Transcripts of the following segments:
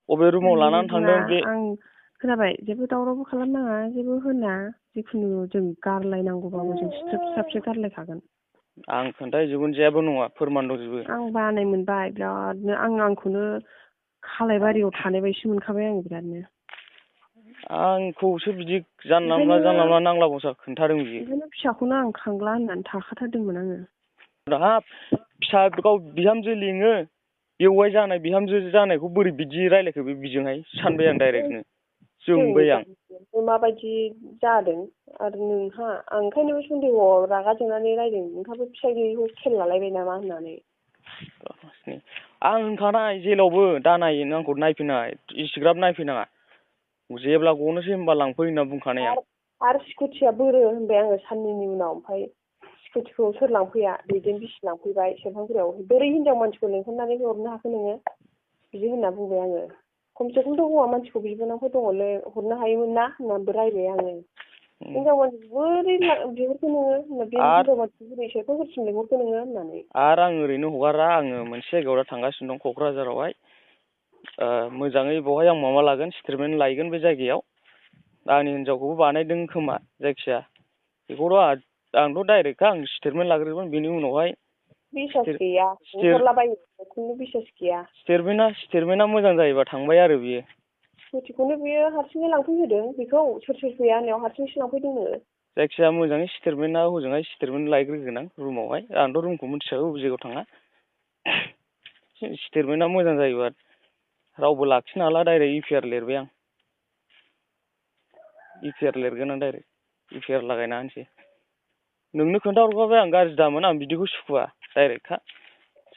अबे रुमाव लानानै थांदों बे आं खोनाबाय जेबो दावरावबो खालामनाङा जेबो होना जिखुनु जों गारलायनांगौबाबो जों सिथ्रोब सिथ्राबसो गारलायखागोन। आं खोन्थाहैजोबगोन जेबो नङा फोरमान दंजोबो। आं बानाय मोनबाय बिरादनो आंखौनो खालायबारियाव थानाय बायदि मोनखाबाय आं बिरादनो। आंखौसो बिदि जानला मोनला नांला बंसा खोन्थादों बियो। ओंखायनो फिसाखौनो आं खांला होननानै थाखाथारदोंमोन आङो। हाब फिसा गाव बिहामजो लिङो बेवाइ जानाय बिहामजो जानायखौ बोरै बिदि रायलायखो बे बिजोंहाय सानबाय आं डाइरेक्टनो जोंबाय आं। माबायदि जादों आरो नोंहा आं ओंखायनो सन्देहआव रागा जोंनानै रायदों नोंहाबो फिसाइ गैयैखौ खेल लालायबाय नामा होननानै। आं होनखानाय जेलावबो दानाय आंखौ नायफैनाय इसिग्राब नायफैनाङा जेब्ला गनोसै होनबा लांफै होनना बुंखानाय आं। आरो स्कुटिया बोरो होनबाय आङो साननैनि उनाव ओमफ्राय स्कुटिखौ सोर लांफैया दैदेन बिसि लांफैबाय सेरफांगुरियाव बोरै हिनजाव मानसिखौ लेंहरनानै हरनो हाखो नोङो बिदि होनना बुंबाय आङो। खमसे खमथ' हौवा मानसिखौ बिबोनांफोर दङलै हरनो हायोमोन ना होननानैबो रायबाय आङो। हिनजाव मानसिखौ बोरै बिहरखो नोङो बे हिनजाव मानसिखौ बोरै सेरफांगुरिसिम लेंहरखो नोङो होननानै। आरो आं ओरैनो हगारा आङो मोनसे जायगायाव दा थांगासिनो दं क'क्राझारावहाय मोजाङै बेवहाय आं माबा लागोन स्टेटमेन्ट लायगोन बे जायगायाव आंनि हिनजावखौबो बानायदों खोमा जायखिया बेखौथ' आंथ' डाइरेक्टखा आं स्टेटमेन्ट लाग्रोगोन बेनि उनावहाय बिसास गैया हरलाबायो खुनु बिसास गैया। स्टेटमेन्टआ मोजां जायोबा थांबाय आरो बियो। स्कुटिखौनो बियो हारसिङै लांफैहोदों बेखौ सोर सोर फैया होननायाव हारसिंसो लांफैदोंनो। जायखिजाया मोजाङै स्टेटमेन्टआ हजोंहाय स्टेटमेन्ट लायग्रोगोन आं रुमावहाय आंथ' रुमखौ मिथिखागौ बबे जायगायाव थाङा स्टेटमेन्टआ मोजां जायोबा रावबो लाखिनो हाला डाइरेक्ट इउपिआर लिरबाय आं। इउपिआर लिरगोन आं डाइरेक्ट इउपिआर लागायना होनोसै। नोंनो खोन्थाहरखाबाय आं गाज्रि दामोन आं बिदिखौ सुखुवा डाइरेक्टखा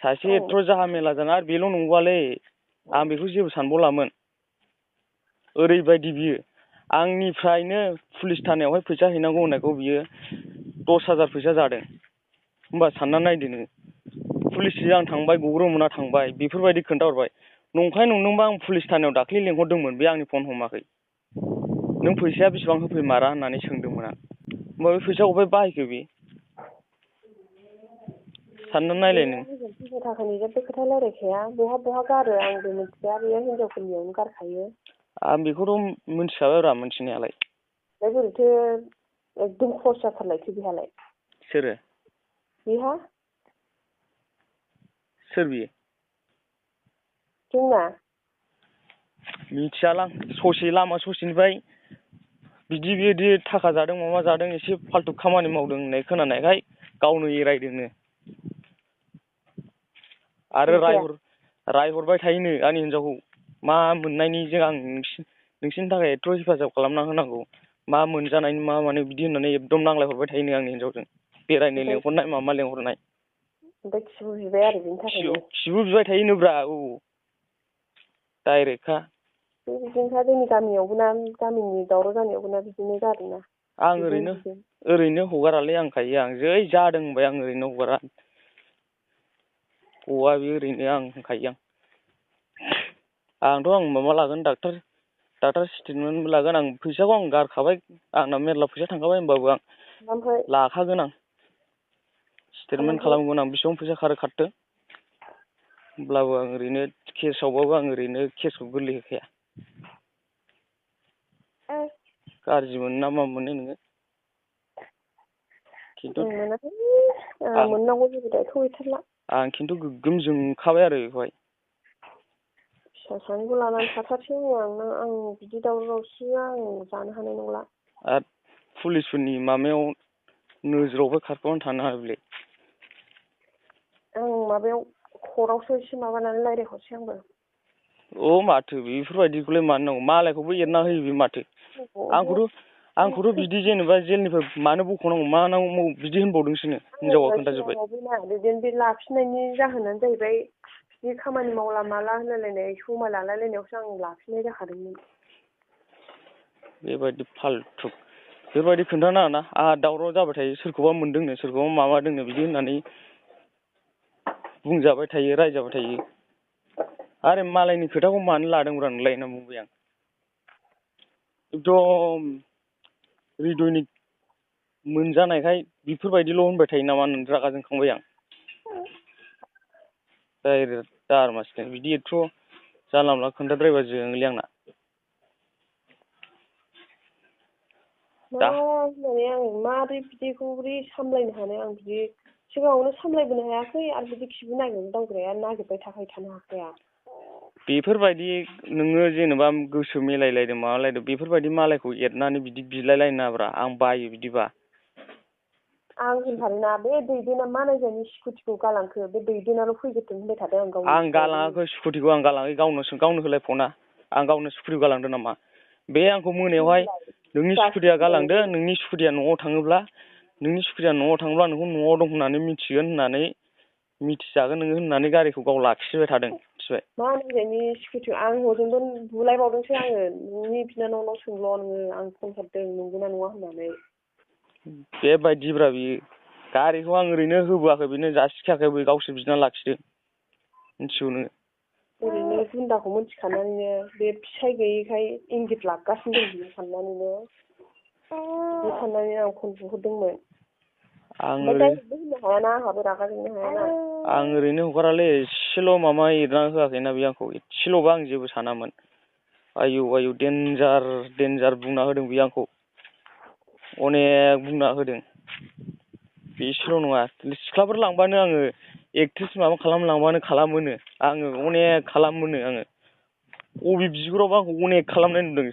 सासे एथ' जाहा मेला जाना आरो बेल' नंबावालै आं बेखौ जेबो सानबावलामोन ओरैबायदि बियो आंनिफ्रायनो पुलिस थानायावहाय फैसा हैनांगौ होननायखौ बियो 10,000 फैसा जादों होमबा सानना नायदो नोङो पुलिसजों आं थांबाय गग्रोमोना थांबाय बेफोरबायदि खोन्थाहरबाय नंखाय नंदोंबा आं पुलिस थानायाव दाख्लै लेंहरदोंमोन बे आंनि फन हमाखै नों फैसाया बेसेबां होफैमारा होननानै सोंदोंमोन आं होमबा बे फैसाखौ अबेहाय बाहायखो बे सानना नायलाय नों फैसा थाखानि जेबो खोथा रायलायखाया बहा बहा गारो आंबो मिथिया बेयो हिनजावफोरनियावनो गारखायो। आं बेखौथ' मिथिखाबायब्रा मिथिनायालाय। बोरैथो एकदम खर्स जाथारलायखो बेहालाय। सोरो? बेहा सोर बियो? जोंना मिथियालां ससे लामा ससेनिफ्राय बिदि थाखा जादों माबा जादों एसे फाल्थु खामानि मावदों होननाय खोनानायखाय गावनो एरायदोंनो आरो रायहरबाय थायोनो आंनि हिनजावखौ मा मोननायनिजों आं नोंसिनि थाखाय एथ' हेफाजाब खालामना होनांगौ मा मोनजानायनि मा माने बिदि होननानै एकदम नांलायहरबाय थायोनो आंनि हिनजावजों बेरायनो लेंहरनाय माबा लेंहरनाय ओमफ्राय खिबु बिबाय आरो बेनि थाखायनो खिबु बिबाय थायोनोब्रा औ डाइरेक्टखा बिदिनोखा जोंनि गामियावबो ना गामिनि दावराव जानायावबो ना बिदिनो जादोंना आं ओरैनो हगारालै आंखायो आं जै जादों होनबाय आं ओरैनो हगारा गवा बे ओरैनो आं होनखायो आंथ' आं माबा लागोन डाक्टार स्टेटमेन्ट लागोन आं फैसाखौ आं गारखाबाय आंना मेरला फैसा थांखाबाय होमबाबो आं लाखागोन आं स्टेटमेन्ट खालामगोन आं बेसेबां फैसा खारथों होमब्लाबो आं ओरैनो केसआवबाबो आं ओरैनो केसखौ गोरलै होखाया गाज्रि मोनो ना मा मोनो नोङो खिन्थु मोननांगौ जेबो दायथ' गैथारला आं खिन्थु गोग्गोम जोंखाबाय आरो बेखौहाय फिसा सानैखौ लानानै थाथारसै आं बिदि दावराव दावसिया आं जानो हानाय नंला आरो पुलिसफोरनि माबायाव नोजोरावबो खारखोमाना थानो हाया बेलाय आं माबायाव कर्टआवसो एसे माबानानै रायज्लायहरसै आंबो अ माथो बेफोरबायदिखौलाय मानो नांगौ मालायखौबो एरना होयो बे माथो आंखौथ' बिदि जेनेबा जेलनिफ्राय मानो बख'नांगौ मा नांगौ बिदि होनबावदोंसोनो हिनजावा खोन्थाजोब्बाय बे लाफिननायनि जाहोनानो जाहैबाय बिदि खामानि मावला माला होनलायलायनाय समाय लालायलायनायावसो आं लाफिननाय जाखादोंमोन बेबायदि फाल्थु बेफोरबायदि खोन्थानाङा ना आंहा दावराव जाबाय थायो सोरखौबा मोनदोंनो सोरखौबा माबादोंनो बिदि होननानै बुंजाबाय थायो रायजाबाय थायो आरो मालायनि खोथाखौ मानो लादोंब्रा नोंलाय होनना बुंबाय आं एकदम हृदयनि मोनजानायखाय बेफोरबायदिल' होनबाय थायो नामा होननानै रागा जोंखांबाय आं डाइरेक्ट जारमासिनो बिदि एथ' जानला मोनला खोन्थाद्रायबा जोंलै आंना। मा होननानै आं मारै बिदिखौ बोरै सामलायनो हानो आं बिदि सिगाङावनो सामलायबोनो हायाखै आरो बिदि खिबु नागिरनो दावग्राया नागिरबाय थानो हाखाया। बेफोरबायदि नोङो जेनेबा गोसो मिलायलायदों माबालायदों बेफोरबायदि मालायखौ एरनानै बिदि बिलायलायनो नाङाब्रा आं बायो बिदिबा। आं होनखादोंना बे दैदेना मालायनि स्कुटिखौ गालांखो बे दैदेनाल' फैग्रोथों होनबाय थादों आं गावनि। आं गालाङाखै स्कुटिखौ आं गालाङाखै गावनो होलाय फना आं गावनो स्कुटिखौ गालांदों नामा? बे आंखौ मोनायावहाय नोंनि स्कुटिया गालांदो नोंनि स्कुटिया न'आव थाङोब्ला नोंखौ न'आव दं होननानै मिथिगोन होननानै मिथिजागोन नोङो होननानै गारिखौ गाव लाखिबाय थादों मिथिबाय। मालायनि स्कुटिखौ आं हजोंबो बुलायबावदोंसो आङो नोंनि बिनानावनाव सोंल' नोङो आं फन हरदों नंगौना नङा होननानै। बेबायदिब्रा बियो गारिखौ आं ओरैनो होबोआखै बेनो जासिखायाखै बे गावसो बिना लाखिदों मिथिगौ नोङो। ओरैनो गुन्दाखौ मिथिखानानैनो बे फिसाय गैयिखाय इंगित लागासिनो दं बियो साननानैनो बिदि साननानै आं फन बुहरदोंमोन। ओमफ्राय डाइरेक्टबो होननो हायाना आंहाबो रागा जोंनो हायाना। आं ओरैनो हगारालै एसेल' माबा एरना होआखैना बे आंखौ एसेल'बा आं जेबो सानामोन। आयौ देन्जार बुंना होदों बे आंखौ अनेक बुंना होदों। बेसेल' नङा सिख्लाफोर लांबानो आङो एक्ट्रिस माबा खालामलांबानो खालामोनो आङो अनेक खालामोनो आङो। अबे बिगुरावबो आंखौ अनेक खालामनाय नुदों।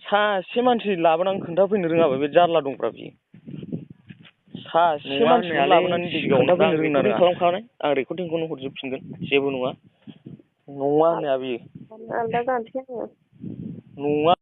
सासे मानसि लाबोनानै खोन्थाफैनो रोङाबा बे जारला दंब्रा बियो। सासे मानसिखौ लाबोनानै खोन्थाफैनो रोंना रोङा। खालामखानाय आं रेकर्डिंखौनो हरजोबफिनगोन जेबो नङा। नङा होननाया बियो। आलदा जानोसै आङो। नङा।